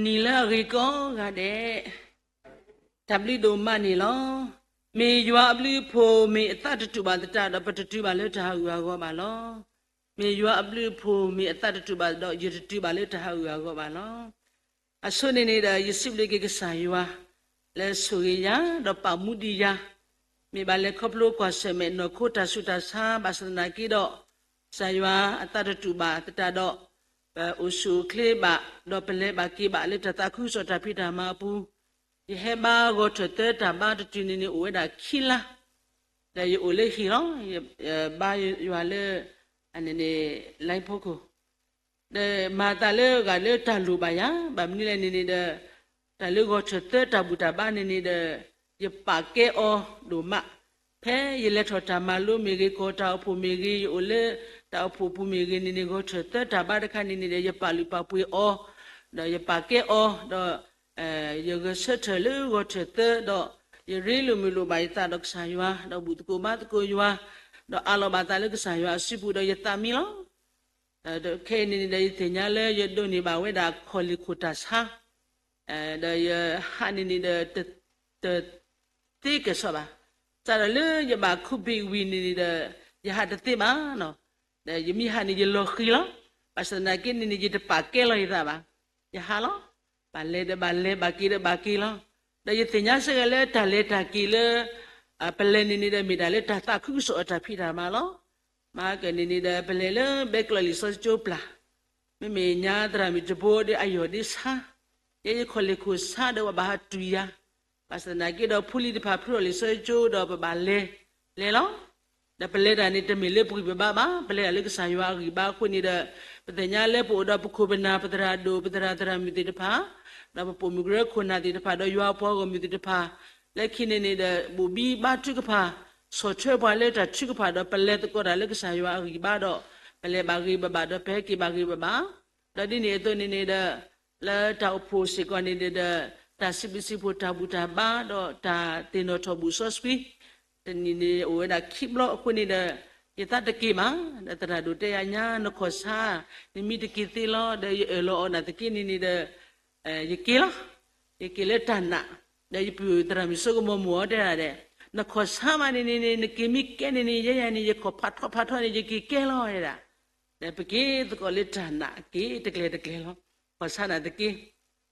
နံၤလၢအဂ့ၤကိးဂၤဒဲး, တၢ်ဘျုးဒိၣ်မးန့ၣ်လီၤ. မ့ၢ်ယွၤအဘျုးအဖှိၣ် မ့ၢ်အသးတတူာ်ဘၣ်သတးဒီး ပတတုၤဘၣ်လၢတၢ်ဟးဂူာ်ဟးဂီၤဘၣ်လီၤ. မ့ၢ်ယွၤအဘျုးအဖှိၣ် မ့ၢ်အသးတတူာ်ဘၣ်ဒီး ယတတုၤဘၣ်လၢတၢ်ဟးဂူာ်ဟးဂီၤဘၣ်လီၤ. အဆိန့ၣ်န့ၣ်ဒီး ယစံးဘျုးက့ၤကစၢ်ယွၤ လၢဆိၣ်ဂ့ၤယၤ ဒီးပာ်မူဒံးယၤ, မ့ၢ်ဘၣ်လဲၤခီဖျိကွၢ်ဆၢၣ်မဲာ်နီၢ်ခိတၢ်ဆူးတၢ်ဆါ ဘၣ်ဆၣ်သနာ်က့ဒီး ကစၢ်ယွၤအသးတတူာ်ဘၣ်သတးဒီး ပအိၣ်ဆူၣ်အိၣ်ချ့ဘၣ် ဒီးပလဲၤဘၣ်က့ၤဘၣ်လၢတၢ်သးခုကစီၣ်တၢ်ဖံးတၢ်မၤအပူၤ, ယဟဲဘါဂီၤထၢၣ်သၢတၢ်ဘါတတုၤန့ၣ်န့ၣ် အိၣ်ဝဲဒၣ်ခံလါ, ဒီးယအိၣ်လၢဟံၣ်လီၤ. ယဘါယွၤလၢ အန့ၣ်န့ၣ် လါဖိခိၣ် ဒီးမၤသးလၢဂၤလၢတၢ်လိၣ်ဘၣ်ယၤ, ဘၣ်မနုၤလဲၣ်န့ၣ်န့ၣ်ဒီး တၢ်လၢဂီၤထၢၣ်သၢတၢ်ဘူၣ်တၢ်ဘါန့ၣ်န့ၣ်ဒီး ယပာ်ကဲအီၤဒိၣ်မး, ဖဲယလဲၤထီၣ်တၢ်မၤလိမ့ၢ်ဂ့ၤ, ကိးတၢ်အိၣ်ဖှိၣ်မ့ၢ်ဂ့ၤ, ယအိၣ်လၢတၢ်အိၣ်ဖှိၣ်ပူၤမ့ၢ်ဂ့ၤန့ၣ်န့ၣ် ဂီၤထၢၣ်သၢတၢ်ဘါတခါန့ၣ်န့ၣ်ဒီး ယပာ်လုၢ်ပာ်ပှ့ၤအီၤ, ဒီးယပာ်ကဲအီၤ, ဒီး ယဂဲၤဆၢထၢၣ်လၢဂီၤထၢၣ်သၢဒီး ယရ့လိာ်မုာ်လိာ်ဘၣ်ယသးဒီးကစၢ်ယွၤ, ဒီးဘူၣ်သကိးဘါသကိးယွၤ, ဒီးအးလီၤဘၣ်သးလၢကစၢ်ယွၤအစုပူၤဒီးယသးမံလီၤ. ဒီးခဲအံၤန့ၣ်န့ၣ်ဒီး ယသ့ၣ်ညါလၢယဒိးန့ၢ်ဘၣ်ဝဲဒၣ်ခီၣ်လ့ၢ်ခိၣ်တၢ်ဆါ, ဒီးယဟးန့ၣ်န့ၣ်ဒီး တ တသ့ကဲၣ်ဆိးဘၣ်. စးထီၣ်လၢယဘၣ်ခူဘ့ၣ်ဝံၤန့ၣ်န့ၣ်ဒီး ယဟးတသ့ဘၣ်နီၤ. ဒီးယမ့ၢ်ဟးန့ၣ် ယလီၤဃံၤလီၤ. ဘၣ်ဆၣ်သနာ်က့န့ၣ်န့ၣ် ယတပာ်ကဲလီၤယသးဘၣ်. ယဟးလီၤ. ဘၣ်လဲၤဒီးဘၣ်လဲၤ, ဘၣ်က့ၤဒီးဘၣ်က့ၤလီၤ. ဒီးယသ့ၣ်ညါစ့ၢ်ကီးလၢတၢ်လဲၤတၢ်က့ၤလၢ ပလဲၤန့ၣ်န့ၣ်ဒီး မ့ၢ်ဒၣ်လၢတၢ်သးခုကစီၣ်အတၢ်ဖံးတၢ်မၤလီၤ. မၤကၢၣ်န့ၣ်န့ၣ်ဒီး ပလဲၤလၢဘဲကျိးလံာ်စီဆှံကၠိပျၢ် မ့မ့ၢ်ညါသရၣ်မုၣ်တဘိဒီးအယီၢ်ဒ့ဆါ, ယဲယခီၣ်လ့ၢ်ခိၣ်ဆါဒီးပဘၣ်ဟးတုၤယၤ, ဘၣ်ဆၣ်သနာ်က့ဒီး ဖိလံၤတဖၣ်ဖုးထီၣ်လံာ်စီဆှံကၠိဒီးပဘၣ်လဲၤ, လဲၤလီၤ. ဒီးပလဲၤတၢ်န့ၣ် တမ့ၢ်လၢပဂံၢ်ပဘါဘၣ်, ပလဲၤတၢ်လၢကစၢ်ယွၤအဂံၢ်ဘါအဃိန့ၣ်ဒီး ပသ့ၣ်ညါလၢပအိၣ်ဒီးပခိၣ်ပနၢ် ပသရၣ်ဒိၣ် ပသရၣ်သရၣ်မုၣ်သ့ၣ်တဖၣ်, ဒီးပပိာ်မုၣ်ကရၢခိၣ်နၢ်သ့ၣ်တဖၣ် ဒီးယွၤအပှၤဂီၢ်မုၢ်သ့ၣ်တဖၣ်, လၢခံန့ၣ်န့ၣ်ဒီး ဘိၣ်ဘံဘါထုကဖၣ်, ဆီၣ်ထွဲပှၤလၢတၢ်ထုကဖၣ် ဒီးပလဲၤသကိးတၢ်လၢကစၢ်ယွၤအဂံၢ်ဘါဒီး ပလဲၤဘၣ်ဂ့ၤဘၣ်ဘၣ် ဒီးပဟဲက့ၤဘၣ်ဂ့ၤဘၣ်ဘၣ်, ဒီးဒ်န့ၣ်အသိးန့ၣ်န့ၣ်ဒီး လၢတၢ်အိၣ်ဖှိၣ်စ့ၢ်ကီးန့ၣ်ဒီး တၢ်စံးဘျုးစံးဖှိၣ်တၢ်ဘူၣ်တၢ်ဘါ ဒီးတၢ်သ့ၣ်နီၣ်ထီၣ်ဘူၣ်စီဆှံ တနံၣ်န့ၣ်အိၣ်ဝဲဒၣ်ခံဘျီအဃိန့ၣ်ဒီး ယသးတက့ၢ်ဘၣ်, ဒီးသရၣ်ဒိၣ်တဲယၤညါ နခီၣ်ဆါ နမ့ၢ်တက့ၤသ့လီၤ, ဒီးယအၢၣ်လီၤအီၤနာ်သက့န့ၣ်န့ၣ်ဒီး ယက့ၤလီၤ. ယက့ၤလၢတၢ်နာ်, ဒီးယပုၢ်သရၣ်မုၣ်စိကမီၤမိၢ်အီၤတဲဒၣ်ဒီး နခီၣ်ဆါမးန့ၣ်န့ၣ်န့ၣ် နက့ၤမ့ၢ်ကဲန့ၣ်န့ၣ် ယဲယၤန့ၣ် ယခီၣ်ဖးထီဖးထီန့ၣ် ယက့ၤကဲလီၤဒၣ်. ဒီးပက့ၤသကိးလၢတၢ်နာ်က့ၤတကျဲၤတကျဲၤလီၤ. ခီၣ်ဆါနာ်သက့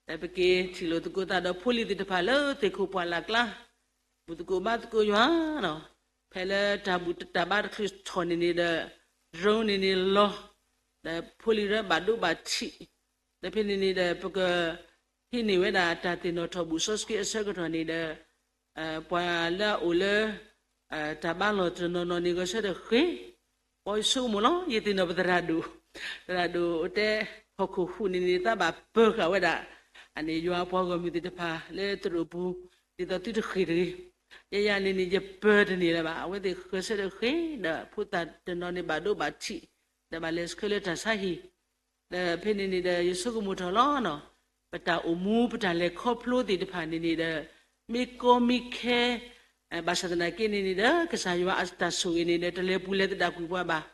ဒီးပက့ၤထံၣ်လိာ်သကိးသးဒီးဖိလံၤသ့ၣ်တဖၣ်လၢသ့ၣ်ခိၣ်ပှၢ်လၢ်ကျါ, ဘူၣ်သကိးဘါသကိးယွၤနီၤ, ဖဲလၢတၢ်ဘူၣ်တၢ်ဘါတချုးထီၣ်န့ၣ်န့ၣ်ဒီး drone န့ၣ်န့ၣ်လီၤ, ဒီးဖိလံၤရၢဘၣ်ဒိဘၣ်ထံး, ဒီးဖဲန့ၣ်န့ၣ်ဒီး ပကဟံးန့ၢ်ဝဲဒၣ်တၢ်သ့ၣ်နီၣ်ထီၣ်ဘူၣ်စီဆှံအဆၢကတီၢ်န့ၣ်ဒီး ပှၤလၢအအိၣ်လၢ တၢ်ဘါလီၢ်တနီၤနီၤန့ၣ် ဂဲၤဆၢထၢၣ်ဃ့, ပှၤဆိကမိၣ်လီၤ ယသ့ၣ်နီၣ်ပသရၣ်ဒိၣ်, သရၣ်ဒိၣ်တဲ ဟီၣ်ခိၣ်ဟူးန့ၣ်န့ၣ် သးဘၣ်ပၢၤဃာ်ဝဲဒၣ် အန့ၣ်ယွၤအပှၤဂီၢ်မုၢ်သ့ၣ်တဖၣ်လၢသရိာ်ပူၤ ဒ်သိးသုတဃ့ၢ်တဂ့ၤ, ယဲယၤန့ၣ်န့ၣ် ယပၢၤတန့ၢ်လၢၤဘၣ်, အဝဲသ့ၣ်ဂဲၤဆၢထၢၣ်ဃ့ ဒီးဖိသၣ်တနီၤန့ၣ်ဘၣ်ဒိဘၣ်ထံး, ဒီးဘၣ်လဲၤဆှၢလၢတၢ်ဆါဟံၣ် ဒီးဖဲန့ၣ်န့ၣ်ဒီး ယဆိကမိၣ်ထီၣ်လီၤနီၤ, ပတၢ်အိၣ်မူ ပတၢ်လဲၤခီဖျိသ့ၣ်တဖၣ်န့ၣ်န့ၣ်ဒီး မ့ၢ်ကီမ့ၢ်ခဲ, ဘၣ်ဆၣ်သနာ်က့န့ၣ်န့ၣ်ဒီး ကစၢ်ယွၤအတၢ်ဆိၣ်ဂ့ၤန့ၣ်ဒီး တလဲၤပူၤလဲၤသဒၣ်ကွံာ်ပှၤဘၣ်.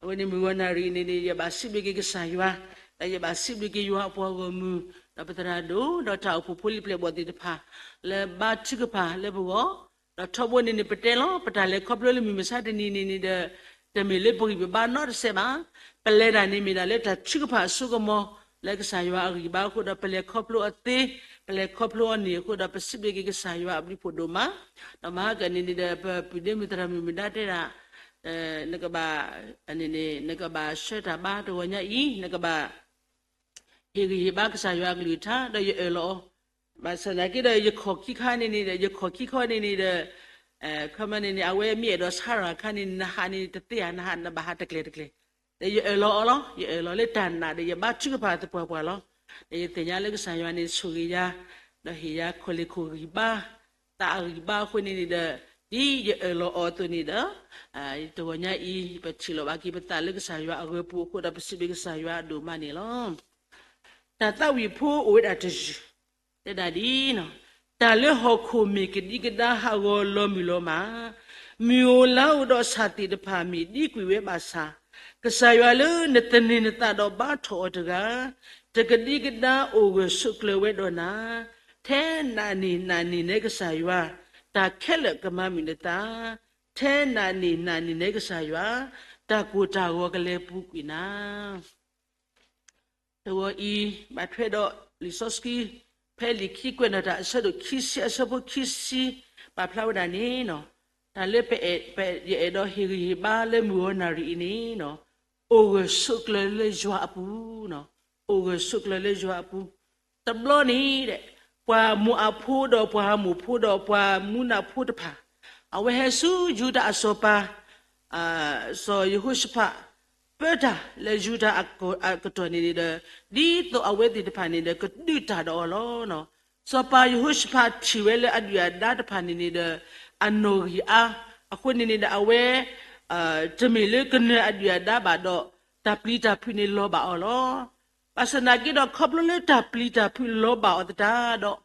အဝဲန့ၣ်မုၢ်ဂီၤနၣ်ရံၣ်န့ၣ်န့ၣ် ယဘၣ်စံးဘျုးက့ၤကစၢ်ယွၤ, ဒီးယဘၣ်စံးဘျုးက့ၤယွၤအပှၤဂီၢ်မုၢ်, ဒီးပသရၣ်ဒိၣ်, ဒီးတၢ်အိၣ်ဖှိၣ်ဖိလံၤပျဲၢ်ဘီၣ်သ့ၣ်တဖၣ် လၢဘါထုကဖၣ်လၢပဂီၢ်, ဒီးထီဘိန့ၣ်န့ၣ် ပတဲလီၤ ပတၢ်လဲၤခီဖျိလၢမုၢ်မဆါတနံၤန့ၣ်န့ၣ်ဒီး တမ့ၢ်လၢပဂံၢ်ပဘါနီတစဲးဘၣ်. ပလဲၤတၢ်န့ၣ်မ့ၢ်ဒၣ်လၢတၢ်ထုကဖၣ်အစိကမီၤ လၢကစၢ်ယွၤအဂံၢ်ဘါအဃိဒီး ပလဲၤခီဖျိအီၤသ့, ပလဲၤခီဖျိအီၤန့ၣ်အဃိဒီး ပစံးဘျုးက့ၤကစၢ်ယွၤအဘျုးဖှိၣ်ဒိၣ်မး, ဒီးမၤဟါကန့ၣ်န့ၣ်ဒီး ပပုၢ်ဒ့မုၣ်သရၣ်မုၣ်မုၢ်ဒါတဲဒၣ် နကဘၣ် နကဘၣ်ဆှၢတၢ်ဘါတဂီၤညါအံၤ နကဘၣ် ဟ့ၣ်ဂံၢ်ဟ့ၣ်ဘါကစၢ်ယွၤအကလုၢ်ကထါ ဒီးယအၢၣ်လီၤအီၤ, ဘၣ်ဆၣ်သနာ်က့ဒီး ယခီၣ်ခံခါန့ၣ်န့ၣ်ဒီး ယခီၣ်ခံခါန့ၣ်န့ၣ်ဒီး ခီမန့ၣ်န့ၣ် အဝဲမ့ၢ်အဲၣ်ဒိးဆါရၣ်ခါန့ၣ် နဟးန့ၣ်တသ့ဧါ, နဟးနဘၣ်ဟးတကျဲၤတကျဲၤ, ဒီးယအၢၣ်လီၤအီၤလီၤ, ယအၢၣ်လီၤလၢတၢ်နာ်ဒီး ယဘါထုကဖၣ်သပှၢ်ပှၢ်လီၤ. ဒီးယသ့ၣ်ညါလၢကစၢ်ယွၤန့ၣ်ဆိၣ်ဂ့ၤယၤ, ဒီးဟ့ၣ်ယၤခီၣ်လ့ၢ်ခိၣ်ဂံၢ်ဘါ သးအဂံၢ်ဘါအဃိန့ၣ်န့ၣ်ဒီး ဒ်ယအၢၣ်လီၤအီၤအသိးန့ၣ်ဒီး တဂီၤညါအံၤ ပထံၣ်လိာ်ဘၣ်က့ၤပသးလၢကစၢ်ယွၤအဂၢၤပူၤအဃိဒီး ပစံးဘျုးကစၢ်ယွၤအဒိၣ်မးန့ၣ်လီၤ. တၢ်သးဝံၣ်ဖိအိၣ်ဝဲဒၣ်တယုၢ်, တဲဒၣ်ဒ်နီၤ, တၢ်လၢဟီၣ်ခိၣ်မ့ၢ်ကဒံကဒါဟးဂီၤလီၤမုၢ်လီၤမၢ်, မုၢ်ဧိၤလါဧိၤဒီးဆၣ်သ့ၣ်တဖၣ်မ့ၢ်ဒံကွံာ်ဝဲဘၣ်ဆၣ်, ကစၢ်ယွၤလၢနသန့ၤနသးဒီးဘါထီၣ်အီၤတဂၤ, တကဒံကဒါအိၣ်ဂၢၢ်ဆိးကျၢၤဝဲဒီးနၤ, ထဲနးန့ၢ်နးန့ၢ်နဲကစၢ်ယွၤ, တၢ်ခဲလၢာ်ကမၤမုာ်နသး, ထဲနးန့ၢ်နးန့ၢ်နဲကစၢ်ယွၤ, တၢ်ကိၢ်တၢ်ဂီၤကလဲၤပူၤကွံာ်နၤ. တဂီၤအံၤ ဘၣ်ထွဲဒီးလံာ်စီဆှံ ဖဲလံာ်ခံကွဲးနီၣ်တၢ်အဆၢဒိၣ်ခံဆံ အဆၢဖိခံဆံ ပာ်ဖျါဝဲဒၣ်န့ၣ်, တၢ်လၢပအဲၣ် ပယအဲၣ်ဒိးဟ့ၣ်ဂံၢ်ဟ့ၣ်ဘါလၢမုၢ်ဂီၤနၣ်ရံၣ်အံၤန့ၣ်, အိၣ်ဂၢၢ်ဆိးကျၢၤလၢယွၤအပူၤ, အိၣ်ဂၢၢ်ဆိးကျၢၤလၢယွၤအပူၤ. တဘျီန့ၣ်ဒီး ပှၤမိၤအၤဖိဒီးပှၤအၤမိၣ်ဖိဒီးပှၤမူနးဖိတဖၣ် အဝဲဟဲဆူယူဒၤအစီၤပၤ စီၤယဟိၤၡဖး ပၢတၢ်လၢယူဒၤအကတီၢ်န့ၣ်န့ၣ်ဒီး, ဒ်သိးအဝဲသ့ၣ်တဖၣ်န့ၣ်ဒီး ကဒုးတၢ်ဒီးအီၤလီၤ. စီၤပၤယဟိၤၡဖးထံၣ်ဝဲလၢအဒုၣ်အဒါတဖၣ်န့ၣ်န့ၣ်ဒီး အနီၣ်ဂံၢ်အါ, အဃိန့ၣ်န့ၣ်ဒီး အဝဲ တမ့ၢ်လၢကနၢၤအဒုၣ်အဒါဘၣ်ဒီး တၢ်ပျံၤတၢ်ဖုးန့ၣ်လီၤဘၣ်အီၤလီၤ. ဘၣ်ဆၣ်သနာ်က့ဒီး ခီဖျိလၢတၢ်ပျံၤတၢ်ဖုးလီၤဘၣ်အီၤသတးဒီး,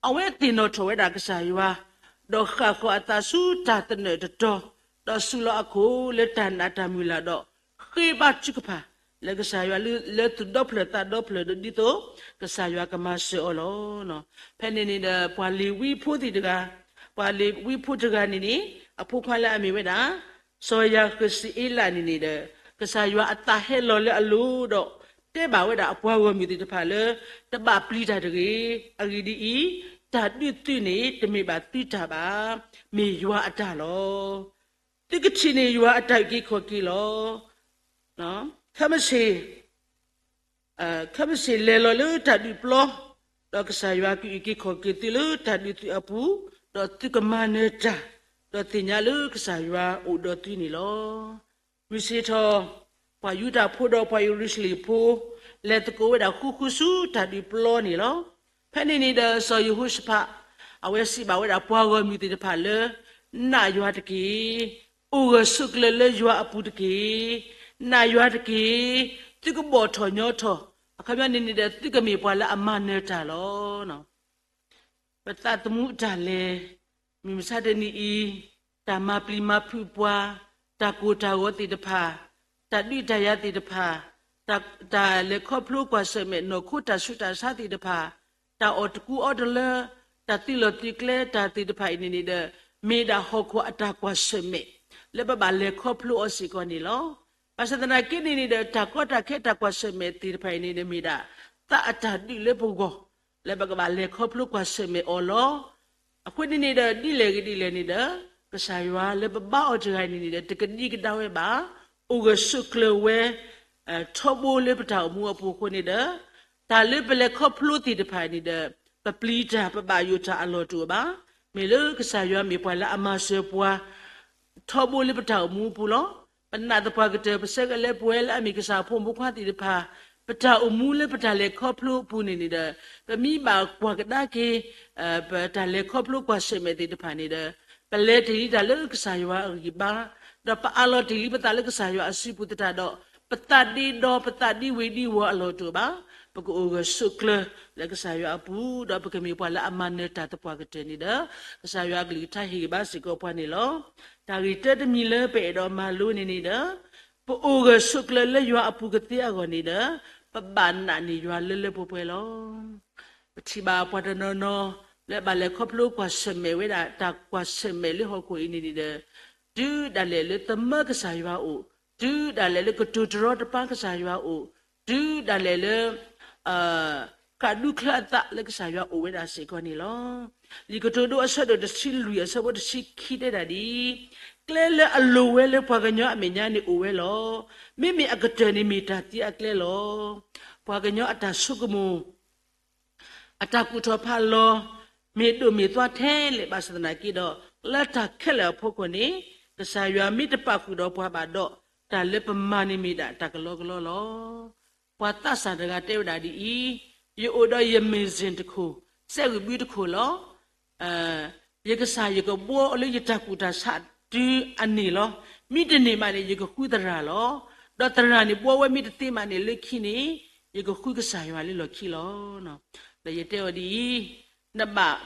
အဝဲသ့ၣ်နီၣ်ထီၣ်ဝဲဒၣ်ကစၢ်ယွၤ, ဒီးဃၣ်ဃီၤအသးဆူတၢ်သနၢၣ်တတီၤ, ဒီးစူးလီၤအခိၣ်လၢတၢ်နာ်တၢ်မုၢ်လၢ်ဒီး ဃ့ဘါထုကဖၣ် လၢကစၢ်ယွၤလၢသူၣ်ဒီဖျၢၣ်သးဒီဖျၢၣ်ဒီး ဒ်သိးကစၢ်ယွၤကမၤစၢၤအီၤလီၤ. ဖဲန့ၣ်န့ၣ်ဒီး ပှၤလ့ၤဝံဖိသ့ၣ်တဂၤ, ပှၤလ့ၤဝံဖိတဂၤန့ၣ်န့ၣ် အဖိခွါလၢအမ့ၢ်ဝဲဒၣ် စီၤယၤဃစံအ့လးန့ၣ်န့ၣ်ဒီး ကစၢ်ယွၤအသးဟဲလီၤလၢအလိၤဒီး တဲဘၣ်ဝဲဒၣ်အပှၤဂီၢ်မုၢ်သ့ၣ်တဖၣ်လၢ တဘၣ်ပျံၤတၢ်တဂ့ၤ. အဂ့ၢ်ဒ်အံၤ, တၢ်ဒုးသုန့ၣ် တမ့ၢ်ဘၣ်သုတၢ်ဘၣ်, မ့ၢ်ယွၤအတၢ်လီၤ. သုကထံၣ်န့ၢ်ယွၤအတၢ်အုၣ်က့ၤခီၣ်က့ၤလီၤ. ခဲမုၢ်ဆ့ၣ် ခဲမုၢ်ဆ့ၣ်လဲၤလီၤလၢတၢ်ဒုးပျီ, ဒီးကစၢ်ယွၤကအုၣ်က့ၤခီၣ်က့ၤသုလၢတၢ်ဒုးသုအပူၤ, ဒီးသုကမၤနၢၤတၢ်, ဒီးသ့ၣ်ညါလၢကစၢ်ယွၤအိၣ်ဒီးသုန့ၣ်လီၤ. မုၢ်ဆ့ၣ်ထီၣ် ပှၤယူဒၤဖိဒီးပှၤယရူၤၡလ့ၣ်ဖိ လဲၤသကိးဝဲဒၣ်ဃူဃူဆူတၢ်ဒုးပျီန့ၣ်လီၤ. ဖဲန့ၣ်န့ၣ်ဒီးစီၤယဟိၤၡဖး အဝဲစံးဘၣ်ဝဲဒၣ်ပှၤဂီၢ်မုၢ်သ့ၣ်တဖၣ်လၢ နာ်ယွၤတက့ၢ်. အိၣ်ဂၢၢ်ဆိးကျၢၤလၢယွၤအပူၤတက့ၢ်. နာ်ယွၤတက့ၢ်. သုကဘီၣ်ထီၣ်ညီထီၣ်, အခီပညီန့ၣ်န့ၣ်ဒီး သုကမ့ၢ်ပှၤလၢအမၤနၢၤတၢ်လီၤ. ပသးသမူအတၢ်လဲၤ, မုၢ်မဆါတနံၤအံၤ, တၢ်မၤပျံၤမၤဖုးပှၤ, တၢ်ကိၢ်တၢ်ဂီၤသ့ၣ်တဖၣ်, တၢ်ဒုးတၢ်ယၤသ့ၣ်တဖၣ်, တၢ်, တၢ်လဲၤခီဖျိကွၢ်ဆၢၣ်မဲာ်နီၢ်ခိတၢ်ဆူးတၢ်ဆါသ့ၣ်တဖၣ်, တၢ်အီၣ်တကူအီတလၢ, တၢ်သုးလီၢ်သုးကျဲတၢ်သ့ၣ်တဖၣ်အံၤန့ၣ်န့ၣ်ဒီး မ့ၢ်ဒၣ်ဟီၣ်ခိၣ်အတၢ်ကွၢ်ဆၢၣ်မဲာ် လၢပဘၣ်လဲၤခီဖျိအီၤစ့ၢ်ကီးန့ၣ်လီၤ. ဘၣ်ဆၣ်သနာ်က့န့ၣ်န့ၣ်ဒီး တၢ်ကီတၢ်ခဲတၢ်ကွၢ်ဆၢၣ်မဲာ်သ့ၣ်တဖၣ်အံၤန့ၣ်န့ၣ် မ့ၢ်ဒၣ်သးအတၢ်ဒုးလၢပဂီၢ် လၢပကဘၣ်လဲၤခီဖျိကွၢ်ဆၢၣ်မဲာ်အီၤလီၤ. အဃိန့ၣ်န့ၣ်ဒီး ဒ်လဲၣ်ဂ့ၤဒ်လဲၣ်န့ၣ်ဒီး ကစၢ်ယွၤလၢပဘါအီၤတဂၤန့ၣ်န့ၣ်ဒီး တကဒံကဒါဝဲဘၣ်, အိၣ်ဂၢၢ်ဆိးကျၢၤဝဲ ထီဘိလၢပတၢ်အိၣ်မူအပူၤအဃိန့ၣ်ဒီး တၢ်လၢပလဲၤခီဖျိသ့ၣ်တဖၣ်န့ၣ်ဒီး ပပျံၤတၢ်ပဘၣ်ယိၣ်တၢ်အလီၢ်တအိၣ်ဘၣ်. မ့ၢ်လၢကစၢ်ယွၤမ့ၢ်ပှၤလၢအမၤစၢၤပှၤ ထီဘိလၢပတၢ်အိၣ်မူအပူၤလီၤ. ပနာ်သပှၢ်ကတၢၢ် ပဆၢကလဲၤပဝဲလၢအမ့ၢ်ကစၢ်ဖိမုၣ်ဖိခွါသ့ၣ်တဖၣ် ပတၢ်အိၣ်မူလၢပတၢ်လဲၤခီဖျိအပူၤန့ၣ်န့ၣ်ဒီး ပမ့ၢ်ဘၣ်ကွၢ်ကဒါက့ၤ ပတၢ်လဲၤခီဖျိကွၢ်ဆၢၣ်မဲာ်သ့ၣ်တဖၣ်န့ၣ်ဒီး ပလဲၤတ့ၢ်လံတၢ်လၢကစၢ်ယွၤအဂံၢ်ဘါ, ဒီးပအးလီၤတ့ၢ်လံပသးလၢကစၢ်ယွၤအစုပူၤသတးဒီး ပသးဒ့ဒီပသးဒ့ဝ့ၤဒ့ဝီၤအလီၢ်တအိၣ်ဘၣ်. ပကအိၣ်ဂၢၢ်ဆိးကျၢၤလၢကစၢ်ယွၤအပူၤ ဒီးပကမ့ၢ်ပှၤလၢအမၤနၢၤတၢ်သပှၢ်ကတၢၢ်န့ၣ်ဒီး ကစၢ်ယွၤအကလုၢ်ကထါဟ့ၣ်ဂံၢ်ဘါစ့ၢ်ကီးပှၤန့ၣ်လီၤ. တၢ်ဂ့ၢ်တၢတမံၤလၢပအဲၣ်ဒိးမၤလိန့ၣ်န့ၣ်ဒီး ပအိၣ်ဂၢၢ်ဆိးကျၢၤလၢယွၤအပူၤကသ့အဂီၢ်န့ၣ်ဒီး ပဘၣ်နာ်န့ၢ်ယွၤလၢလၢပှဲၤပှဲၤလီၤ. ပထံၣ်ဘၣ်ပှၤတနီၤနီၤ လၢဘၣ်လဲၤခီဖျိကွၢ်ဆၢၣ်မဲာ်ဝဲဒၣ်တၢ်ကွၢ်ဆၢၣ်မဲာ်လၢဟီၣ်ခိၣ်အံၤန့ၣ်န့ၣ်ဒီး တုၤဒၣ်လဲာ်လၢသမၢကစၢ်ယွၤအိၣ်, တုၤဒၣ်လဲာ်လၢကတိၤတရီတပါကစၢ်ယွၤအိၣ်, တုၤဒၣ်လဲာ်လၢ ကးဒူချၢအသးလၢကစၢ်ယွၤအိၣ်ဝဲဒၣ်စ့ၢ်ကီးန့ၣ်လီၤ. လံာ်ကတိၤဒိအဆၢဒိၣ်တဆံလွံၢ်အဆၢဖိတဆံခံတဲဒၣ်ဒ်အံၤ, ကျဲလၢအလိၤဝဲလၢပှၤကညီအမဲာ်ညါန့ၣ်အိၣ်ဝဲလီၤ. မ့မ့ၢ်အကတၢၢ်န့ၣ်မ့ၢ်တၢ်သံအကျဲလီၤ. ပှၤကညီအတၢ်ဆိကမိၣ် အတၢ်ကူၣ်ထီၣ်ဖးလီၤ မ့ၢ်ဒိၣ်မ့ၢ်သွါထဲလဲၣ်ဘၣ်ဆၣ်သနာ်က့ဒီး လၢတၢ်ခဲလၢာ်အဖီခိၣ်န့ၣ် ကစၢ်ယွၤမ့ၢ်တပာ်ဃုာ်ဒီးပှၤဘၣ်ဒီး တၢ်လၢပမၤန့ၣ်မ့ၢ်ဒၣ်တၢ်ကလီကလီလီၤ. ပှၤသးစၢ်တဂၤတဲဝဲဒၣ်ဒ်အံၤ, ယအိၣ်ဒီးယမ့ၢ်စ့ၣ်တခိၣ်, စဲးဂံၢ်ဘုတခိၣ်လီၤ. ယကစၢ်ယကဘှီအီၤလၢယတၢ်ကူၣ်တၢ်ဆးတုၤအန့ၢ်လီၤ. မ့တန့ၢ်ဘၣ်န့ၣ် ယကဃုသရၣ်လီၤ. ဒီးသရၣ်န့ၣ်ဘှီဝဲမ့တသ့ဘၣ်န့ၣ်လၢခံန့ၣ် ယကဃုကစၢ်ယွၤလၢလီၢ်ခံလီၤ. ဒီးယတဲအီၤဒ်အံၤ, နဘၣ်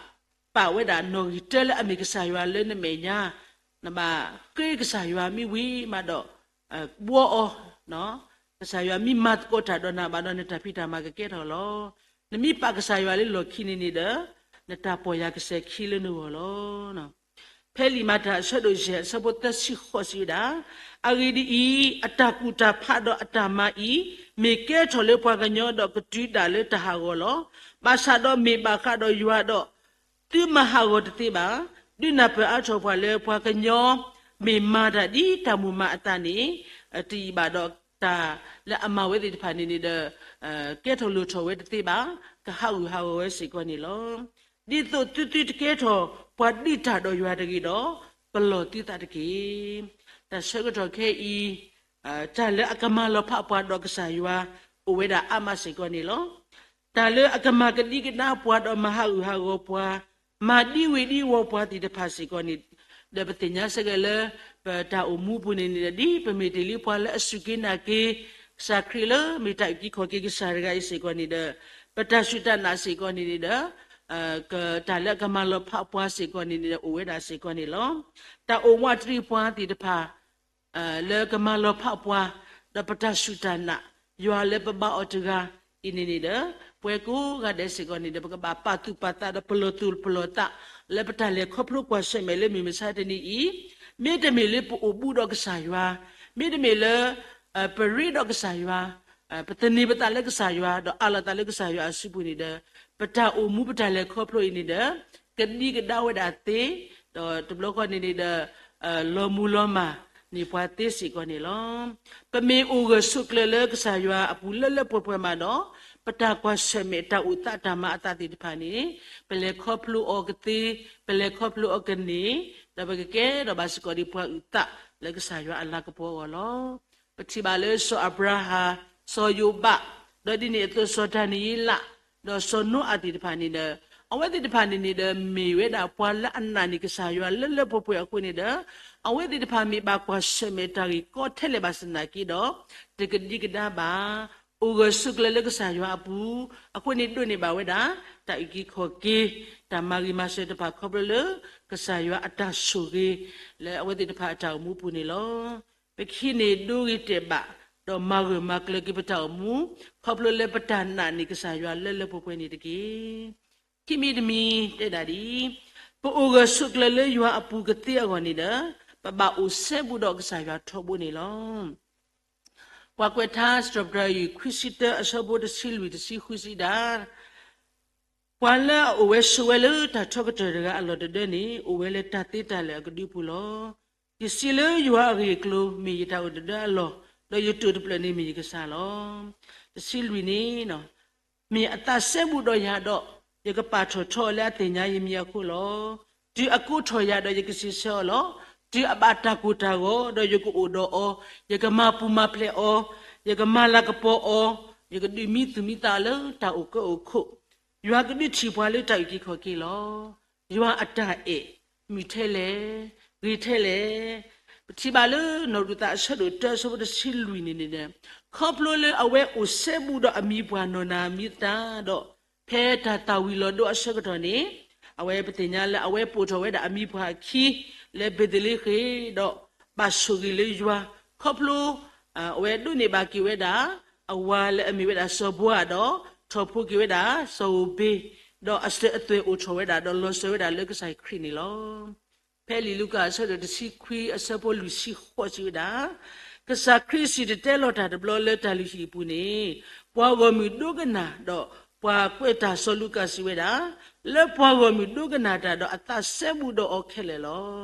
ပာ်ဝဲဒၣ်နီၣ်ဂံၢ်တၢလၢအမ့ၢ်ကစၢ်ယွၤလၢနမဲာ်ညါ, နဘၣ်ဃ့ကစၢ်ယွၤမ့ၢ်ဝံၤမးဒီး ဘှီအီၤ, ကစၢ်ယွၤမ့ၢ်မၤသကိးတၢ်ဒီးနၤဘၣ်ဒီး နတၢ်ဖံးတၢ်မၤကကဲထီၣ်လီၤ. နမ့ၢ်ပာ်ကစၢ်ယွၤလၢလီၢ်ခံန့ၣ်န့ၣ်ဒီး နတၢ်ပီၢ်ယၢ်ကစဲၤခံလၢနဂီၢ်လီၤ. ဖဲလံာ်မၤတၢ်အဆၢဒိၣ်ယဲၢ်အဆၢဖိသၢဆံဃိးစံးဝဲဒၣ်, အဂ့ၢ်ဒ်အံၤ, အတၢ်ကူၣ်တၢ်ဖးဒီးအတၢ်မၤအံၤ, မ့ၢ်ကဲထီၣ်လၢပှၤကညီဒီးကတုၤဒၣ်လၢတၢ်ဟးဂီၤလီၤ. ဘၣ်ဆၣ်ဒီးမ့ၢ်ဘၣ်ဃးဒီးယွၤဒီး သုမၤဟးဂီၤတသ့ဘၣ်. ဒုးနၢ်ပၢၢ်အါထီၣ်ပှၤလၢပှၤကညီ မ့ၢ်မၤတၢ်ဒ်တၢ်မိၣ်မၤအသးန့ၣ် တယံာ်ဘၣ်ဒီးတၢ်လၢအမၤဝဲသ့ၣ်တဖၣ်န့ၣ်န့ၣ်ဒီး ကဲထီၣ်လိၣ်ထီၣ်ဝဲတသ့ဘၣ်, ကဟးဂူာ်ဟးဂီၤဝဲစ့ၢ်ကီးန့ၣ်လီၤ. ဒ်သိးသုသုတကဲထီၣ်ပှၤဒုးတၢ်ဒီးယွၤတဂ့ၤဒီး ပလီၢ်သုသးတက့ၢ်. တၢ်ဆၢကတီၢ်ခဲအံၤ တၢ်လၢအကမၤလီၤဖးပှၤဒီးကစၢ်ယွၤ အိၣ်ဝဲဒၣ်အါမးစ့ၢ်ကီးန့ၣ်လီၤ. တၢ်လၢအကမၤကဒံကဒါပှၤဒီးမၤဟးဂူာ်ဟးဂီၤပှၤ, မၤဒံဝ့ၤဒံဝီၤပှၤသ့ၣ်တဖၣ်စ့ၢ်ကီးန့ၣ်, ဒီးပသ့ၣ်ညါဆၢက့ၤလၢ ပတၢ်အိၣ်မူပူၤန့ၣ်န့ၣ်ဒီး ဒ်ပမ့ၢ်တ့ၢ်လံပှၤလၢအစူၢ်က့ၤနာ်က့ၤ ကစၢ်ခရံာ်လၢမ့ၢ်တၢ်အုၣ်က့ၤခီၣ်က့ၤကစၢ်တဂၤအံၤစ့ၢ်ကီးန့ၣ်ဒီး ပတၢ်စူၢ်တၢ်နာ်စ့ၢ်ကီးန့ၣ်န့ၣ်ဒီး တၢ်လၢအကမၤလီၤဖးပှၤစ့ၢ်ကီးန့ၣ်န့ၣ်ဒီး အိၣ်ဝဲဒၣ်စ့ၢ်ကီးန့ၣ်လီၤ. တၢ်အိၣ်ဝးတရံးပှၤသ့ၣ်တဖၣ် လၢကမၤလီၤဖးပှၤ ဒီးပတၢ်စူၢ်တၢ်နာ် ယွၤလၢပဘါအီၤတဂၤအံၤန့ၣ်န့ၣ်ဒီး ပဝဲကိးဂၤဒဲးစ့ၢ်ကီးန့ၣ်ဒီး ပကဘၣ်ပာ်သူၣ်ပာ်သးဒီးပလီၢ်သူၣ်ပလီၢ်သး လၢပတၢ်လဲၤခီဖျိကွၢ်ဆၢၣ်မဲာ်လၢမုၢ်မဆါတနံၤအံၤ, မ့တမ့ၢ်လၢပအိၣ်ဘူးဒီးကစၢ်ယွၤ, မ့တမ့ၢ်လၢ ပရ့ဒီးကစၢ်ယွၤ, ပသန့ၤပသးလၢကစၢ်ယွၤ ဒီးအးလီၤသးလၢကစၢ်ယွၤအစုပူၤန့ၣ်ဒီး ပတၢ်အိၣ်မူပတၢ်လဲၤခီဖျိအံၤန့ၣ်ဒီး ကဒံကဒါဝဲဒၣ်သ့, ဒီးတဘျီဃီန့ၣ်န့ၣ်ဒီး လီၤမူၤလီၤမၢ်န့ၢ်ပှၤသ့စ့ၢ်ကီးန့ၣ်လီၤ. ပမ့ၢ်အိၣ်ဂၢၢ်ဆိးကျၢၤလၢကစၢ်ယွၤအပူၤလၢလၢပှဲၤပှဲၤမးဒီး ပတၢ်ကွၢ်ဆၢၣ်မဲာ်တၢ်အိၣ်သးတၢ်မၤအသးသ့ၣ်တဖၣ်န့ၣ် ပလဲၤခီဖျိအီၤကသ့, ပလဲၤခီဖျိအီၤကန့ၢ်, ဒီးပကကဲထီၣ်ဘၣ်စ့ၢ်ကီးဒ်ပှၤအုၣ်သးလၢကစၢ်ယွၤအလၤကပီၤအဂီၢ်လီၤ. ပထံၣ်ဘၣ်လၢစီၤအၤဘြၤဟၣ်, စီၤယိၤဘး, ဒီးဒ်န့ၣ်အသိးစီၤဒၤနံးယ့လး, ဒီးစီၤနိအၤသ့ၣ်တဖၣ်န့ၣ်ဒီး အဝဲသ့ၣ်တဖၣ်န့ၣ်န့ၣ်ဒီး မ့ၢ်ဝဲဒၣ်ပှၤလၢအနာ်န့ၢ်ကစၢ်ယွၤလၢလၢပှဲၤပှဲၤအဃိန့ၣ်ဒီး အဝဲသ့ၣ်တဖၣ်မ့ၢ်ဘၣ်ကွၢ်ဆၢၣ်မဲာ်တၢ်ဂ့ၢ်ကီထဲလဲၣ်ဘၣ်ဆၣ်သနာ်က့ဒီး တကဒံကဒါဘၣ်, အိၣ်ဂၢၢ်ဆိးကျၢၤလၢကစၢ်ယွၤအပူၤ, အဃိန့ၣ်ဒိးန့ၢ်ဘၣ်ဝဲဒၣ် တၢ်အုၣ်က့ၤခီၣ်က့ၤ တၢ်မၤဂ့ၤမၤစၢၤတဖၣ်ခီဖျိလၢ ကစၢ်ယွၤအတၢ်ဆိၣ်ဂ့ၤ လၢအဝဲသ့ၣ်တဖၣ်အတၢ်အိၣ်မူပူၤန့ၣ်လီၤ. ပခံန့ၣ်ဒိဂ့ၤတဲာ်ဘၣ်, ဒီးမၤဂၢၢ်မၤကျၢၤက့ၤပတၢ်အိၣ်မူ ခီဖျိလၢပတၢ်နာ်န့ၢ်ကစၢ်ယွၤလၢလၢပှဲၤပှဲၤန့ၣ်တက့ၢ်. ခံမံၤတမံၤတဲဒၣ်ဒ်အံၤ, ပအိၣ်ဂၢၢ်ဆိးကျၢၤလၢယွၤအပူၤကသ့အဂီၢ်န့ၣ်ဒီး ပဘၣ်အိၣ်စဲဘူးဒီးကစၢ်ယွၤထီဘိန့ၣ်လီၤ. ပှၤကွဲးထါစံးထီၣ်ပတြၢၤ ခွံဆံတၢ အဆၢဖိတဆံလွံၢ်တဆံဃုစံးဒၣ်, ပှၤလၢအအိၣ်ဝဲဆိးဝဲလၢတၢ်ထီကတၢၢ်တဂၤအလီၢ်တဒၢန့ၣ် အိၣ်ဝဲလၢတၢ်သ့တၢ်လၢာ်အကဒုပူၤလီၤ. ယစံးလၢယွၤအဂ့ၢ်အကျိၤ မ့ၢ်ယတၢ်အိၣ်တဒၢအလီၢ်, ဒီးယတိာ်တဖျၢၣ်န့ၣ်မ့ၢ်ယကစၢ်လီၤ. တဆံလွံၢ်န့ၣ် မ့ၢ်အသးစဲဘူးဒီးယၤဒီး ယကပာ်ထီၣ်ထီအီၤလၢအသ့ၣ်ညါယမံၤအဃိလီၤ. တုၤအကိးထီၣ်ယၤဒီး ယကစံးဆၢအီၤလီၤ. တုၤအဘၣ်တၢ်ကိၢ်တၢ်ဂီၤဒီး ယကအိၣ်ဒီးအီၤ, ယကမၤပူၤမၤဖျဲးအီၤ, ယကမၤလၤကပီၤအီၤ, ယကဒုးမံသူၣ်မံသးအီၤလၢတၢ်အိၣ်ကၢအိၣ်ခိၣ်, ယွၤကဒုးထံၣ်ပှၤလၢတၢ်အုၣ်က့ၤခီၣ်က့ၤလီၤ. ယွၤအတၢ်အဲၣ် မုာ်ထဲလဲၣ်, ဂ့ၤထဲလဲၣ်. ပထံၣ်ဘၣ်လၢနီၣ်ရူၤသးအဆၢဒိၣ်တၢ အဆၢဖိတဆံလွံၢ်န့ၣ်န့ၣ်, ခီဖျိလၢအဝဲအိၣ်စဲဘူးဒီးအမံၤပှၢ်နီၢ်နၤမံၤသတးဒီး, ဖဲတၢ်သၣ်ဝံၤလီၤဒိအဆၢကတီၢ်န့ၣ်, အဝဲပသ့ၣ်ညါလၢအဝဲပိာ်ထီၣ်ဝဲဒၣ်အမံၤပှၢ်အခံ လၢဘ့းသလ့ဃ့ၣ်ဒီး ဘၣ်ဆိၣ်ဂ့ၤလၢယွၤ, ခီဖျိ အဝဲဒိးန့ၢ်ဘၣ်က့ၤဝဲဒၣ် အဝၤလၢအမ့ၢ်ဝဲဒၣ်စီၤဘိအၤဒီး ထီၣ်ဖိက့ၤဝဲဒၣ်စီၤဧိၤဘ့း, ဒီးအစၢၤအသွဲၣ်အိၣ်ထီၣ်ဝဲဒၣ် ဒီးလီၤစၢၤဝဲဒၣ်လၢကစၢ်ခရံာ်န့ၣ်လီၤ. ဖဲလံာ်လူၤကၣ်အဆၢဒိၣ်တဆံခွံအဆၢဖိလွံၢ်ဆံဃိးစံးဝဲဒၣ်, ကစၢ်ခရံာ်စံၣ်တဲၤတဲလီၤတၢ်တဘျီလၢတၢ်လုၢ်ဟံၣ်အပူၤန့ၣ်, ပှၤဂီၢ်မုၢ်ဒိကနၣ်ဒီး ပှၤကွဲးတၢ်စီၤလူၤကၣ်စံးဝဲဒၣ်, လၢပှၤဂီၢ်မုၢ်ဒိကနၣ်တၢ်ဒီးအသးစဲဘူးဒီးအီၤခဲလၢာ်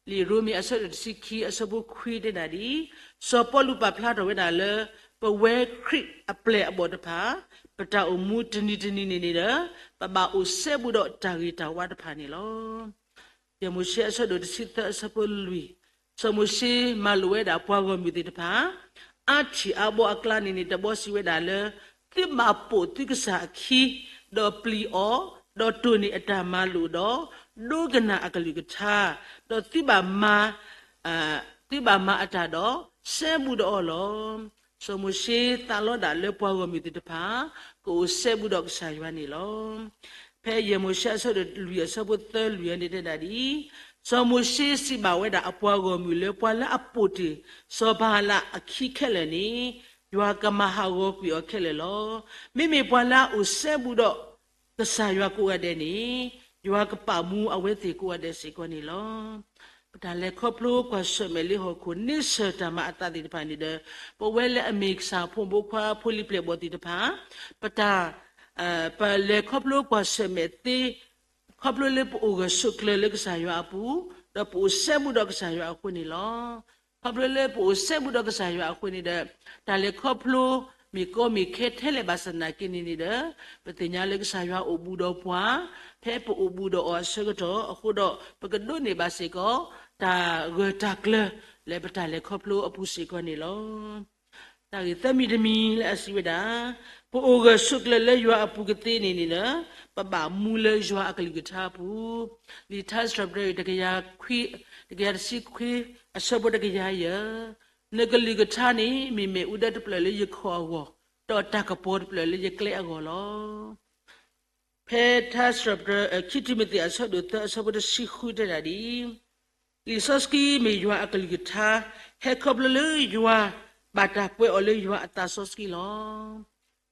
လီၤ. လံာ်ရိမ့ၤအဆၢဒိၣ်တဆံခံအဆၢဖိခွံတဲဒၣ်ဒ်အံၤ, စီၤပီလူးပာ်ဖျါထီၣ်ဝဲဒၣ်လၢ ပဝဲခရံာ်အပျဲၢ်အဘီၣ်တဖၣ် ပတၢ်အိၣ်မူတနံၤတနံၤန့ၣ်န့ၣ်ဒီး ပဘၣ်အိၣ်စဲဘူးဒီးတၢ်ဂ့ၤတၢ်ဝါတဖၣ်န့ၣ်လီၤ. ယဲၢ်မိၤၡ့အဆၢဒိၣ်တဆံသၢအဆၢဖိလွံၢ်, စီၤမိၤၡ့မၤလိာ်ဝဲဒၣ်ပှၤဂီၢ်မုၢ်သ့ၣ်တဖၣ် အါထံၣ်အါဘီအကျါန့ၣ်န့ၣ် တဘီစံးဝဲဒၣ်လၢ သုဘၣ်ပိာ်သုကစၢ်အခံ, ဒီးပျံၤအီၤ, ဒီးတိၢ်န့ၢ်အတၢ်မၤလိာ်ဒီး ဒိကနၣ်အကလုၢ်ကထါ, ဒီးသုဘၣ်မၤ သုဘၣ်မၤအတၢ်ဒီး စဲဘူးဒီးအီၤလီၤ. စီၤမိၤၡ့သးလီဒၣ်လၢပှၤဂီၢ်မုၢ်သ့ၣ်တဖၣ် ကအိၣ်စဲဘူးဒီးကစၢ်ယွၤန့ၣ်လီၤ. ဖဲယဲၢ်မိၤၡ့အဆၢဒိၣ်လွံၢ်အဆၢဖိသၢလွံၢ်အံၤန့ၣ်တဲဒၣ်ဒ်အံၤ, စီၤမိၤၡ့စံးဘၣ်ဝဲဒၣ်အပှၤဂီၢ်မုၢ်လၢ ပှၤလၢအပိာ်တ့ၢ်စီၤဘၤလးအခံခဲလၢာ်န့ၣ်, ယွၤကမၤဟးဂီၤကွံာ်အီၤခဲလၢာ်လီၤ. မ့မ့ၢ်ပှၤလၢအအိၣ်စဲဘူးဒီးကစၢ်ယွၤကိးဂၤဒဲးန့ၣ်, ယွၤကပာ်မူအဝဲသ့ၣ်ကိးဂၤဒဲးစ့ၢ်ကီးန့ၣ်လီၤ. ပတၢ်လဲၤခီဖျိကွၢ်ဆၢၣ်မဲာ်လၢဟီၣ်ခိၣ် န့ဆၢၣ်တၢ်မၤအသးသ့ၣ်တဖၣ်န့ၣ်ဒီး, ပဝဲလၢအမ့ၢ်ကစၢ်ဖိမုၣ်ဖိခွါဖိလံၤပျဲၢ်ဘီၣ်သ့ၣ်တဖၣ်, ပတၢ် ပလဲၤခီဖျိကွၢ်ဆၢၣ်မဲာ်သ့ ခီဖျိလၢပအိၣ်ဂၢၢ်ဆိးကျၢၤလၢကစၢ်ယွၤအပူၤ, ဒီးပအိၣ်စဲဘူးဒီးကစၢ်ယွၤအဃိန့ၣ်လီၤ. ခီဖျိလၢပအိၣ်စဲဘူးဒီးကစၢ်ယွၤအဃိန့ၣ်ဒီး, တၢ်လဲၤခီဖျိမ့ၢ်ကီမ့ၢ်ခဲထဲလဲၣ်ဘၣ်ဆၣ်သနာ်က့န့ၣ်န့ၣ်ဒီး, ပသ့ၣ်ညါလၢကစၢ်ယွၤအိၣ်ဘူးဒီးပှၤ, ဖဲပအိၣ်ဘူးဒီးအီၤအဆၢကတီၢ်အဃိဒီး, ပကဒိးန့ၢ်ဘၣ်စ့ၢ်ကီး တၢ်ဂၢၢ်တၢ်ကျၢၤ လၢပတၢ်လဲၤခီဖျိအပူၤစ့ၢ်ကီးန့ၣ်လီၤ. တၢ်ဂ့ၢ်သၢမံၤတမံၤလၢအစံးဝဲဒၣ်, ပအိၣ်ဂၢၢ်ဆိးကျၢၤလၢယွၤအပူၤကသ့န့ၣ်န့ၣ်ဒီး, ပဘၣ်မူလၢယွၤအကလုၢ်ကထါအပူၤ, လံာ်ထါစံးထီၣ်ပတြၢၤတကယၤခွံ, တကယၤတဆံခွံ, အဆၢဖိတကယၤယဲၢ်, နကလုၢ်ကထါန့ၣ် မ့ၢ်မ့ၣ်အူဒၢတဖျၢၣ်လၢယခီၣ်အဂီၢ်, ဒီးတၢ်ကပီၤတဖျၢၣ်လၢယကျဲအဂီၢ်လီၤ. ဖဲထါစံးထီၣ်ပတြၢၤ ခံတံၤမသ့းအဆၢဒိၣ်သၢအဆၢဖိတဆံဃုတဲဒၣ်ဒ်အံၤ, လံာ်စီဆှံမ့ၢ်ယွၤအကလုၢ်ကထါ, ဟဲခီဖျိလၢယွၤဘၣ်တၢ်ပှဲၤအီၤလၢယွၤအသးစီဆှံလီၤ.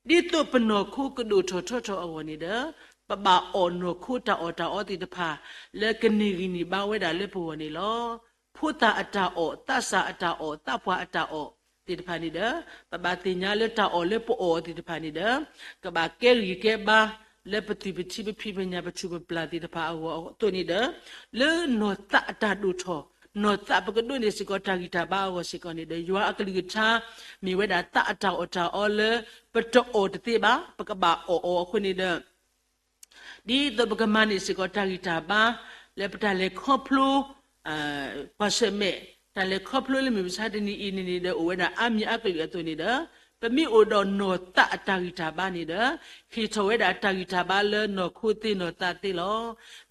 ဒ်သိးပနီၢ်ခိကဒိၣ်ထီၣ်ထီထီၣ်အဂီၢ်န့ၣ်ဒီး, ပဘၣ်အီၣ်နီၢ်ခိတၢ်အီၣ်တၢ်အီသ့ၣ်တဖၣ် လၢကန့ၢ်ဂံၢ်န့ၢ်ဘါဝဲဒၣ်လၢပဂီၢ်န့ၣ်လီၤ. ဖိသၣ်အတၢ်အီၣ်, သးစၢ်အတၢ်အီၣ်, သးပှၢ်အတၢ်အီၣ်သ့ၣ်တဖၣ်န့ၣ်ဒီး, ပဘၣ်သ့ၣ်ညါလၢတၢ်အီၣ်လၢပအီၣ်အီၤသ့ၣ်တဖၣ်န့ၣ်ဒီး, ကဘၣ်ကဲဂံၢ်ကဲဘါ လၢပသွံၣ်ပထံပဖံးပညၣ်ပထူၣ်ပပျၢ်သ့ၣ်တဖၣ်အဂီၢ်အသိးန့ၣ်ဒီး, လၢနီၢ်သးအတၢ်ဒိၣ်ထီၣ်, နီၢ်သးပကဒိးန့ၢ်စ့ၢ်ကီးတၢ်ဂံၢ်တၢ်ဘါအဂီၢ်စ့ၢ်ကီးန့ၣ်ဒီး, ယွၤအကလုၢ်ကထါ မ့ၢ်ဝဲဒၣ်သးအတၢ်အီၣ်တၢ်အီလၢ ပတအီၣ်တသ့ဘၣ်, ပကဘၣ်အီၣ်အီၤအဃိန့ၣ်ဒီး ဒ်သိးပကမၤန့ၢ်စ့ၢ်ကီးတၢ်ဂံၢ်တၢ်ဘါ လၢပတၢ်လဲၤခီဖျိ ကွၢ်ဆၢၣ်မဲာ် တၢ်လဲၤခီဖျိလၢမုၢ်မဆါတနံၤအံၤန့ၣ်န့ၣ်ဒီး အိၣ်ဝဲဒၣ်အါမံၤအါကလုာ်အသိးန့ၣ်ဒီး, ပမ့ၢ်အိၣ်ဒီးနီၢ်သးအတၢ်ဂံၢ်တၢ်ဘါန့ၣ်ဒီး, ဟ့ၣ်ထီၣ်ဝဲဒၣ်တၢ်ဂံၢ်တၢ်ဘါလၢနီၢ်ခိသ့နီၢ်သးသ့လီၤ.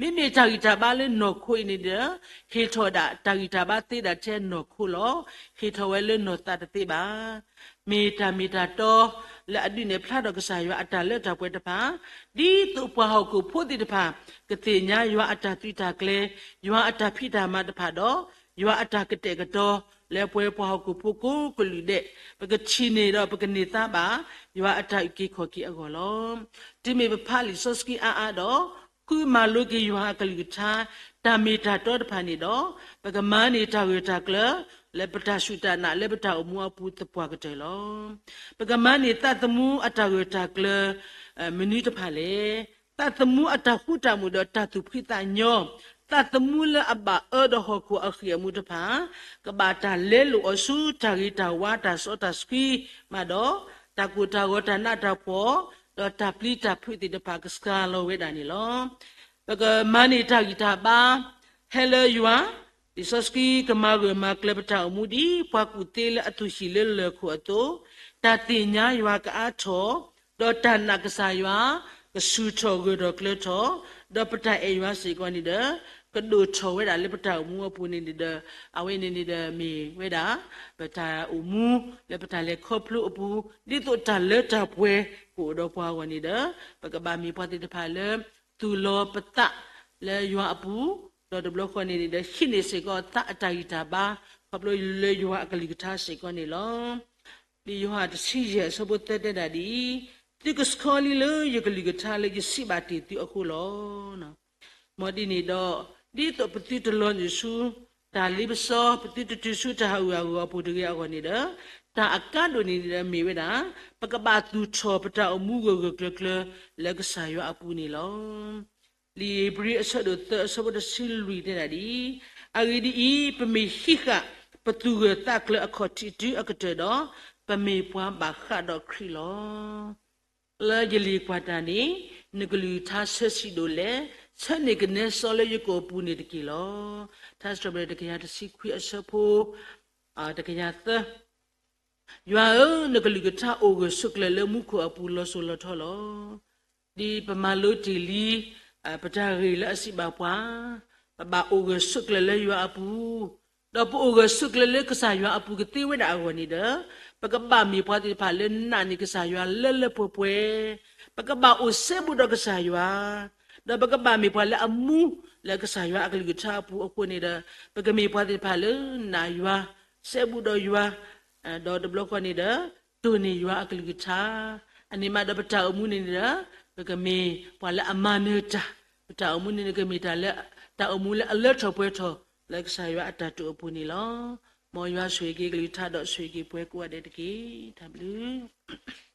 မ့မ့ၢ်တၢ်ဂံၢ်တၢ်ဘါလၢနီၢ်ခိအံၤန့ၣ်ဒီး, ဟ့ၣ်ထီၣ်ဝဲဒၣ်တၢ်ဂံၢ်တၢ်ဘါသ့ဒၣ်ထဲနီၢ်ခိလီၤ. ဟ့ၣ်ထီၣ်ဝဲလၢနီၢ်သးတသ့ဘၣ်. မ့ၢ်တၢ်မ့ၢ်တၢ်တီ လၢအဒုးနဲၣ်ဖျါထီၣ်ကစၢ်ယွၤအတၢ်လၢတၢ်ပှဲၤတဖၣ်, ဒ်သိးပှၤဟီၣ်ခိၣ်ဖိသ့ၣ်တဖၣ် ကသ့ၣ်ညါယွၤအတၢ်သုးတၢ်ကျဲၤ, ယွၤအတၢ်ဖံးတၢ်မၤတဖၣ်ဒီး, ယွၤအတၢ်ကတဲာ်ကတီၤ လၢပဝဲပှၤဟီၣ်ခိၣ်ဖိကိးကလုာ်ဒဲး, ပကထံၣ်န့ၢ်ဒီးပကန့ၢ်သါဘၣ် ယွၤအတၢ်အုၣ်က့ၤခီၣ်က့ၤအဂီၢ်လီၤ. တုၤမ့ၢ်ပဖးလံာ်စီဆှံအါအါဒီး, ဃုမၤလိက့ၤယွၤအကလုၢ်ကထါ တၢ်မ့ၢ်တၢ်တီတဖၣ်န့ၣ်ဒီး, ပကမၤန့ၢ်တၢ်ဂၢၢ်တၢ်ကျၢၤ လၢပတၢ်စူၢ်တၢ်နာ်လၢပတၢ်အိၣ်မူအပူၤသပှၢ်ကတၢၢ်လီၤ. ပကမၤန့ၢ်သးသမူအတၢ်ဂၢၢ်တၢ်ကျၢၤ မနုၤတဖၣ်လဲၣ်. သးသမူအတၢ်ဃူတၢ်မုာ်ဒီးတၢ်သူၣ်ဖှံသးညီ, သးသမူလၢအဘၣ်အၢဒီးဟီၣ်ခိၣ်အဃံၢ်အမူတဖၣ်, ကဘၣ်တၢ်လဲလိာ်အီၤဆူတၢ်ဂ့ၤတၢ်ဝါတၢ်စီတၢ်ဆှံမးဒီး, တၢ်ကိၢ်တၢ်ဂီၤတၢ်နးတၢ်ဖှီၣ်, ဒီးတၢ်ပျံၤတၢ်ဖုးသ့ၣ်တဖၣ်ကစှၤလီၤဝဲဒၣ်န့ၣ်လီၤ. ပကမၤန့ၢ်တၢ်ဂံၢ်တၢ်ဘါ ဟဲလၢယွၤ, လံာ်စီဆှံကမၤဂၢၢ်မၤကျၢၤပတၢ်အိၣ်မူဒ် ပှၤကူၣ်သ့လၢအသူၣ်ဟံၣ်လၢလၢၢ်ခိၣ်အသိး, တၢ်သ့ၣ်ညါယွၤကအါထီၣ်, ဒီးတၢ်နာ်ကစၢ်ယွၤ ကဆူၣ်ထီၣ်ဂၢၢ်ထီၣ်ကျၢၤထီၣ်, ဒီးပတၢ်အဲၣ်ယွၤစ့ၢ်ကီးန့ၣ်ဒီး, ကဒိၣ်ထီၣ်ဝဲဒၣ်လၢပတၢ်အိၣ်မူအပူၤန့ၣ်န့ၣ်ဒီး, အဝဲန့ၣ်န့ၣ်ဒီးမ့ၢ်ဝဲဒၣ် ပတၢ်အိၣ်မူလၢပတၢ်လဲၤခီဖျိအပူၤ, ဒ်သိးတၢ်လၢတၢ်ပှဲၤကအိၣ်ဒီးပှၤအဂီၢ်န့ၣ်ဒီး, ပကဘၣ်မ့ၢ်ပှၤသ့ၣ်တဖၣ်လၢ သူၣ်လီၤပသးလၢယွၤအပူၤ, ဒီးတဘျီဃီန့ၣ်န့ၣ်ဒီး ဟံးန့ၢ်စ့ၢ်ကီးသးအတၢ်ဂံၢ်တၢ်ဘါ ခီဖျိလၢယွၤအကလုၢ်ကထါစ့ၢ်ကီးန့ၣ်လီၤ. လံာ်ယိၤဟၣ်တဆံယဲၢ်အဆၢဖိသၢတဲဒၣ်ဒ်အံၤ, သုကဆှီလံလၢယကလုၢ်ကထါလၢယစံးဘၣ်တ့ၢ်သုအဃိလီၤ. မ်ဒ်န့ၣ်ဒီး, ဒ်သိးပသုတလီၤနုာ်ဆူ တၢ်လ့ပစီ, ပသုတတုၤဆူတၢ်ဟးဂူာ်ဟးဂီၤအပူၤတဂ့ၤအဂီၢ်န့ၣ်ဒီး, တၢ်အကါဒိၣ်န့ၣ်န့ၣ်ဒီးမ့ၢ်ဝဲဒၣ်, ပကဘၣ်သူၣ်ထီၣ်ပတၢ်အိၣ်မူဂၢၢ်ဂၢၢ်ကျၢၤကျၢၤလၢကစၢ်ယွၤအပူၤန့ၣ်လီၤ. လံာ်ဧ့ၤဘြံၤအဆၢဒိၣ်သၢအဆၢဖိတဆံလွံၢ်တဲဒၣ်ဒ်အံၤ, အဂ့ၢ်ဒ်အံၤ, ပမ့ၢ်ဟံးဃာ်ပသူၣ်ဂၢၢ်သးကျၢၤအခီၣ်ထံးတုၤအကတၢၢ်ဒီး, ပမ့ၢ်ပှၤဘၣ်ဃးဒီးခရံာ်လီၤ. လၢယလံာ်ကွၢ်တၢ်န့ၣ်, နကလုၢ်ကထါဆၢဆံးဒိၣ်လဲၣ်, ဆၢန့ၢ်ကနဲစီလၢယကိာ်ပူၤန့ၣ်တက့ၢ်လီၤ. ထါစံးထီၣ်ပတြၢၤတကယၤတဆံခွံအဆၢဖိ တကယၤသၢ ယွၤဧၢ, နကလုၢ်ကထါအိၣ်ဂၢၢ်ဆိးကျၢၤလၢမူခိၣ်အပူၤလီၤစိၤလီၤထီလီၤ. ဒ်ပမၤလိတ့ၢ်လံ ပတၢ်ဂ့ၢ်လၢအစံးဘၣ်ပှၤ, ပဘၣ်အိၣ်ဂၢၢ်ဆိးကျၢၤလၢယွၤအပူၤ, ဒီးပအိၣ်ဂၢၢ်ဆိးကျၢၤလၢကစၢ်ယွၤအပူၤကသ့ဝဲဒၣ်အဂီၢ်န့ၣ်ဒီး, ပကဘၣ်မ့ၢ်ပှၤသ့ၣ်တဖၣ်လၢနာ်န့ၢ်ကစၢ်ယွၤလၢလၢပှဲၤပှဲၤ, ပကဘၣ်အိၣ်စဲဘူးဒီးကစၢ်ယွၤ, ဒီးပကဘၣ်မ့ၢ်ပှၤလၢအမူလၢကစၢ်ယွၤအကလုၢ်ကထါအပူၤအဃိန့ၣ်ဒီး, ပကမ့ၢ်ပှၤသ့ၣ်တဖၣ်လၢနာ်ယွၤ, စဲဘူးဒီးယွၤ, ဒီးတဘျီဃီန့ၣ်ဒီး, တိၢ်န့ၢ်ယွၤအကလုၢ်ကထါ, အန့ၣ်မးဒီးပတၢ်အိၣ်မူန့ၣ်န့ၣ်ဒီး, ပကမ့ၢ်ပှၤလၢအမၤနၢၤတၢ်, ပတၢ်အိၣ်မူန့ၣ်န့ၣ်ကမ့ၢ်တၢ်လၢ, တၢ်အိၣ်မူလၢအလၢထီၣ်ပှဲၤထီၣ်, လၢကစၢ်ယွၤအတၢ်တိာ်အပူၤန့ၣ်လီၤ. မ်ယွၤဆိၣ်ဂ့ၤက့ၤကလုၢ်ကထါဒီးဆိၣ်ဂ့ၤက့ၤပှၤကိးဂၤဒဲးတက့ၢ်. တၢ်ဘျုး